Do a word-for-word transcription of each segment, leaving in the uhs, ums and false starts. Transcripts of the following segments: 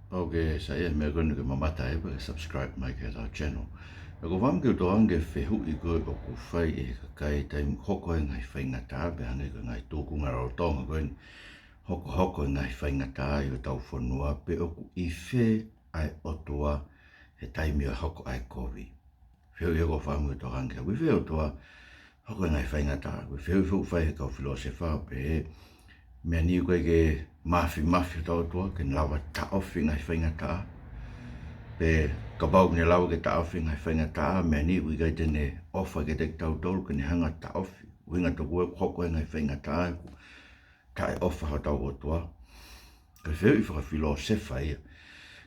ʻOku sai e meʻa ko eni ke mamata ai pea ke subscribe mai ki heʻetau channel. Pea ʻoku ou fakaʻamu ke u tokanga ki he fehuʻi ko ē ʻoku fai ʻe he kakai taimi hoko ai e ngaahi faingataʻa, pea hangē ko e ngaahi tūkunga lolotonga ko eni, hokohoko e ngaahi faingataʻa ʻi hotau fonua, pe ʻoku ʻi fē ʻa e ʻOtua he taimi ʻo e hoko ʻa e kovi. Fehuʻi ia ʻoku ou fakaʻamu ke u tokanga ki ai. ʻOku ʻi fē ʻa e ʻOtua hoko e ngaahi faingataʻa? ʻOku ʻi ai e fehuʻi ʻoku fai ʻe he kau filōsefa, pehē, meʻa ni ʻoku ʻikai ke mafimafi hotau ʻOtua ke ne lava taʻofi e ngaahi faingataʻa? Pe kapau ʻoku ne lava ke taʻofi e ngaahi faingataʻa, meʻa ni ʻoku ʻikai te ne ʻofa kiate kitautolu ke ne hanga ʻo taʻofi? ʻUhinga tokua ʻoku hoko e ngaahi faingataʻa ʻoku taʻeʻofa hotau ʻOtua? Ko e fehuʻi fakafilōsefa ia.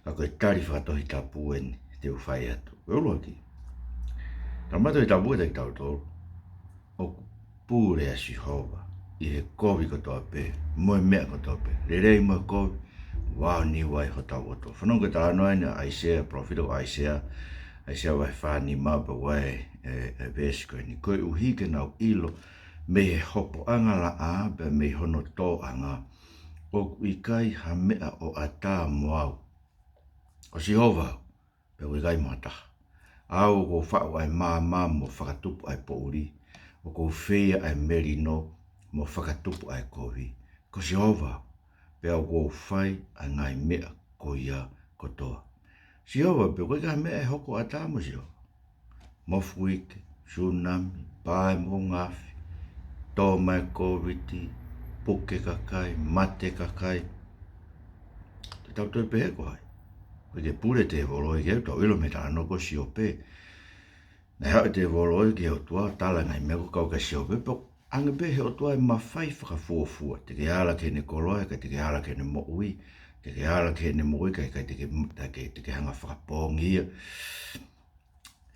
Ka ko e tali fakatohitapu eni te u fai atu. Ko e ʻuluaki, tala mai ʻe he Tohi Tapu kiate kitautolu ʻoku pule ʻa Sihova ʻi he kovi kotoa pē, mo e meʻa kotoa pē, lelei mo e kovi, ʻoku aoniu ai hotau ʻOtua. Fanongo ki he talanoa eni ʻa ʻAisea, palōfita ko ʻAisea, ʻAisea vahe fā nima, pea ʻoku ʻi ai e, e veesi ko eni: Koeʻuhi ke nau ʻilo mei he hopoʻanga laʻā pea mei hono tōʻanga, ʻoku ʻikai ha meʻa ʻo ʻatā mo au. Ko Sihova au, pea ʻoku ʻikai mo ha taha. Au ʻoku ou faʻu ʻa e maama mo fakatupu ʻa e poʻuli, ʻoku ou feia ʻa e melino mo fakatupu ʻa e kovi. Ko Sihova au, pea ʻoku ou fai ʻa e ngaahi meʻa ko ia kotoa. Sihova, pea ʻoku ʻikai ha meʻa ʻe hoko ʻo ʻatā mo Sihova. Mofuike, sunami, pā e moʻunga afi, tō mai e Kōviti, puke kakai, mate kakai. Te tau toe pehē ko hai? ʻOku ʻikai ke pule e tēvolo ia, ʻoku tau ʻilo mei he talanoa ko Siope. Naʻe haʻu e tēvolo ia ki he ʻOtua, tala e ngaahi meʻa ko ē kau kia Siope, pea ʻoange pē ʻe he ʻOtua e mafai fakafuofua. Te ke ala ki heʻene koloa, kae te ke ala ki heʻene moʻui. Te ke ala ki heʻene moʻui, kae, kae te ke, kae te ke hanga ʻo fakapoongi ia.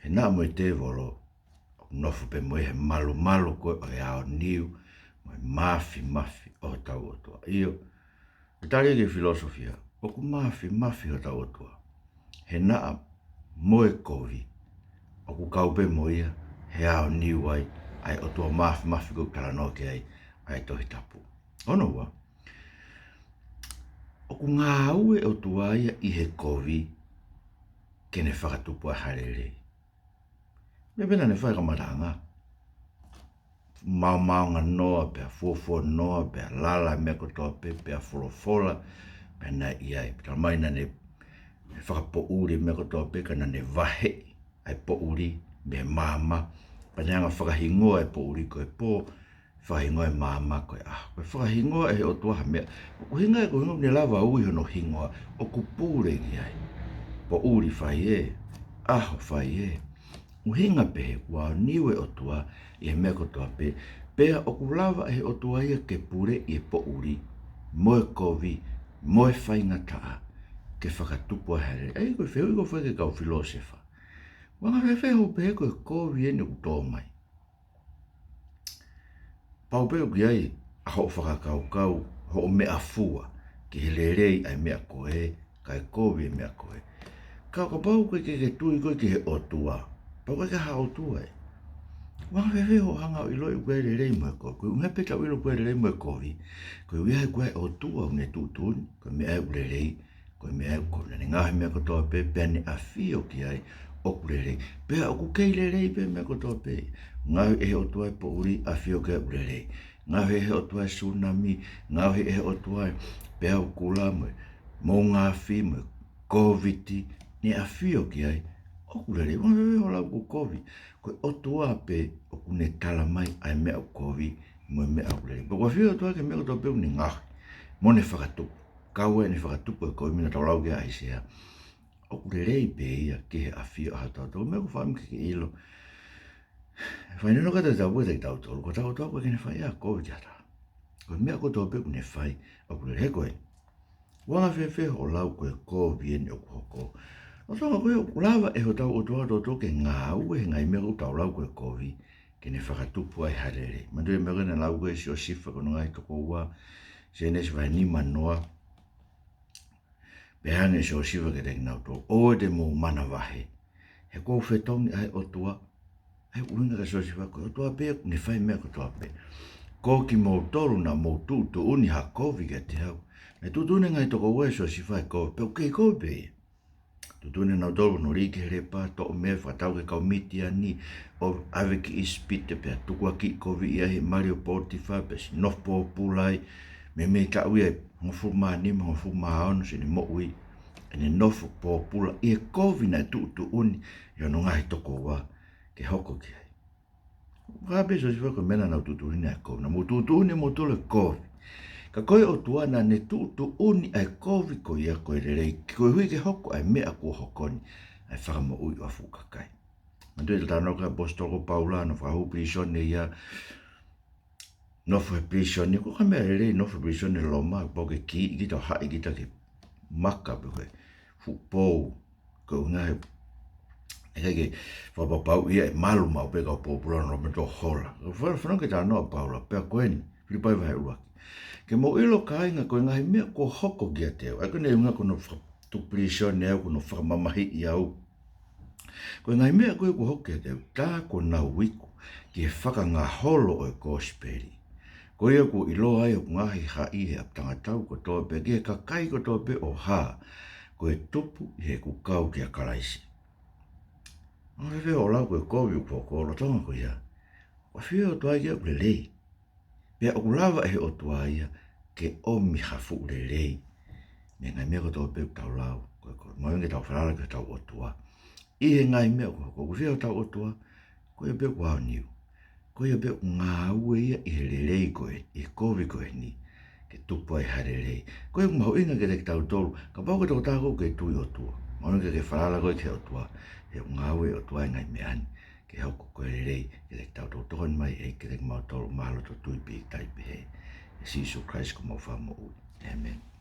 He naʻa mo e tēvolo, ʻoku nofo pē mo ia he malumalu ko ē ʻo e aoniu mo e mafimafi ʻo hotau ʻOtua. ʻIo, ʻe tali ki he filōsofia, ʻoku mafimafi hotau ʻOtua. He naʻa mo e kovi, ʻoku kau pē mo ia he aoniu ai ʻa e ʻOtua mafimafi ko ē ʻoku talanoa ki ai ʻa e Tohi Tapu. Hono ua, ʻoku ngāue e ʻOtua ia ʻi he kovi ke ne fakatupu ai ha lelei. Meʻa pē naʻa ne fai he kamataʻanga. Maomaonganoa, pea fuofuanoa, pea lala e meʻa kotoa pē, pea folofola, pea naʻe ʻi ai. Pea talamai naʻa ne, ne fakapoʻuli e meʻa kotoa pē, ka naʻa ne vaheʻi ʻa e poʻuli mei he maama, pea ne hanga ʻo fakahingoa e poʻuli ko e pō, fakahingoa e maama ko e ʻaho. Ko e fakahingoa ʻe he ʻOtua ha meʻa, ʻoku ʻuhinga ia, ko e ʻuhinga ʻoku ne lava ui hono hingoa, ʻoku pule ki ai. Poʻuli fai ē, ʻaho fai ē. ʻUhinga pē he ʻoku aoniu e ʻOtua ʻi he meʻa kotoa pē, pea ʻoku lava ʻe he ʻOtua ia ke puleʻi e poʻuli, mo e kovi, mo e faingataʻa, ke fakatupu ai ha lelei. ʻA ia ko e fehuʻi ʻoku fai ki he kau filōsefa, ʻoku anga fēfē hoʻo pehē ko e kovi eni ʻoku tō mai? Pau pē ʻoku ʻi ai ʻa hoʻo fakakaukau, hoʻo meʻafua ki he lelei ʻa e meʻa ko ē, kae kovi e meʻa ko ē. Ka ʻo kapau ʻoku ʻikai ke ke tui koe ki he ʻOtua, pea ʻoku ʻikai ke ʻi ai ha ʻOtua ē, ʻoku anga fēfē hoʻo hanga ʻo ʻiloʻi ʻoku ʻi ai e lelei mo e kovi? Ko e ʻuhinga pē ʻoku tau ʻilo ʻoku ʻi ai e lelei mo e kovi, koeʻuhi he ʻoku ʻi ai e ʻOtua ʻoku ne tuʻutuʻuni, ko e meʻa ē ʻoku lelei, ko e meʻa ē ʻoku kovi. Naʻa ne ngaohi e meʻa kotoa pē, pea ne ʻafio ki ai ʻoku lelei. Pea ʻoku kei lelei pē e meʻa kotoa pē. Ngaohi ʻe he ʻOtua e poʻuli, ʻafio ki ai ʻoku lelei. Ngaohi ʻe he ʻOtua e sunami, ngaohi ʻe he ʻOtua e peau kula mo e moʻunga afi mo e Kōviti, ne ʻafio ki ai ʻoku lelei. ʻOku anga fēfē hoʻo lau ʻoku kovi? Ko e ʻOtua pē ʻoku ne talamai ʻa e meʻa ʻoku kovi mo e meʻa ʻoku lelei. Pea ʻoku ʻafio e ʻOtua ki he meʻa kotoa pē ʻoku ne ngaohi mo ne fakatupu. Kau ai ʻene fakatupu e kovi, meʻa naʻa tau lau ki ai ʻi ʻAisea. ʻOku lelei pē ia ki he ʻafio ʻa hotau ʻOtua. Meʻa ʻoku ou fakaʻamu ke ke ʻilo, fai noa ka tau tau pē kitautolu, ko hotau ʻOtua ʻoku ʻikai ke ne fai ha kovi ki ha taha. Ko e meʻa kotoa pē ʻoku ne fai ʻoku lelei. Ko e ʻuhinga fēfē hoʻo lau ko e kovi eni ʻoku hoko? ʻOku tau ngāue, ʻoku lava ʻe hotau ʻOtua ʻo tō ke ngāue he ngaahi meʻa ʻoku tau lau ko e kovi ke ne fakatupu ai ha lelei. Manatuʻi e meʻa ko ē naʻe lau ko ē ʻe Siosifa ki hono ngaahi tokoua, Sēnesi vahe nima noa. Pehē ange ʻe Siosifa kiate kinautolu, ʻoua te mou manavahē, he kuo u fetongi ʻa e ʻOtua. ʻA ia ʻoku ʻuhinga kia Siosifa, ko e ʻOtua pē ʻoku ne fai e meʻa kotoa pē. Ko kimoutolu naʻa mou tuʻutuʻuni ha kovi kiate au, ʻE tuʻutuʻuni e ngaahi tokoua ʻe Siosifa e kovi, pea ʻoku kei kovi pē ia. Tuʻutuʻuni nautolu ʻo nau lī ki he lepa, toʻo mei ai, fakatau ki he kau Mitiani, ʻo ʻave ki ʻIsipite pea tukuakiʻi koviʻi ai he mali ʻo Potifa, pea siʻi nofo pōpula ai, meimei taʻu ia ʻe hongofulu mā nima, hongofulu mā ono ʻene moʻui, ʻene nofo pōpula ʻi he kovi naʻe tuʻutuʻuni ʻe hono ngaahi tokoua ke hoko ki ai. Ka pehē ʻe Siosifa ko e meʻa naʻa nau tuʻutuʻuni ʻa e kovi. Naʻa mou tuʻutuʻuni ʻe moutolu e kovi. Ka ko e ʻOtua naʻa ne tuʻutuʻuni ʻa e kovi ko ia ko e lelei, koeʻuhi ke hoko ʻa e meʻa kuo hoko ni, ʻa e fakamoʻui ʻo ha fuʻu kakai. Manatuʻi e talanoa ko ē ʻa e ʻaposetolo ko Paula, naʻe fakahū pilīsone ia, nofo he pilīsone, ko e meʻa lelei nofo he pilīsone Loma, pau ke kiʻi kita ʻo haʻi kita ki he maka pe ko e fuʻu pou. Ko e ʻuhinga he, ʻikai ke fakapapauʻi ia ʻe malu maʻu pē kau pōpula ʻo nau meʻa ʻo hola. Ko e fa-, fanongo ki he talanoa ʻa Paula, pea ko eni, Filipai vahe ʻuluaki. Ke mou ʻilo kāinga, ko e ngaahi meʻa kuo hoko kiate au. ʻA ia ko ʻene ʻuhinga ko hono faka-, tuku pilīsone au, ko hono fakamamahiʻi au. Ko e ngaahi meʻa ko ē kuo hoko kiate au, tā kuo nau iku ki he fakangaholo ʻo e kosipeli. Ko ia kuo ʻiloa ai hoku ngaahi haʻi ʻi he ʻapitanga tau kotoa pē, ki he kakai kotoa pē ʻo hā, ko e tupu ʻi heʻeku kau kia Kalaisi. ʻOku fēfē hoʻo lau ko e kovi ʻoku hoko, lolotonga ko ia? ʻOku ʻafio e ʻOtua ia ʻoku lelei. Pea ʻoku lava ʻe he ʻOtua ia ke ʻomi ha fuʻu lelei mei he ngaahi meʻa kotoa pē ʻoku tau lau. Ko e, ko e, mahuʻinga ke tau falala ki hotau ʻOtua ʻi he ngaahi meʻa ʻoku hoko. ʻOku fēfē hotau ʻOtua? Ko ia pē ʻoku aoniu. Ko ia pē ʻoku ngāue ia ʻi he lelei ko ē, ʻi he kovi ko eni, ke tupu ai ha lelei. Ko ia ʻoku mahuʻinga kiate kitautolu, kapau ko e tokotaha koe ʻoku ke tui ʻOtua, mahuʻinga ke ke falala koe ki he ʻOtua, he ʻoku ngāue e ʻOtua ʻi he ngaahi meʻa ni ke hoko ko e lelei kiate kitautolu. Tokoni mai ʻEiki kiate kimautolu, mālō ʻetau tui pīkitai pehē. ʻIa Sīsū Kalaisi ko homau Fakamoʻui. ʻĒmeni.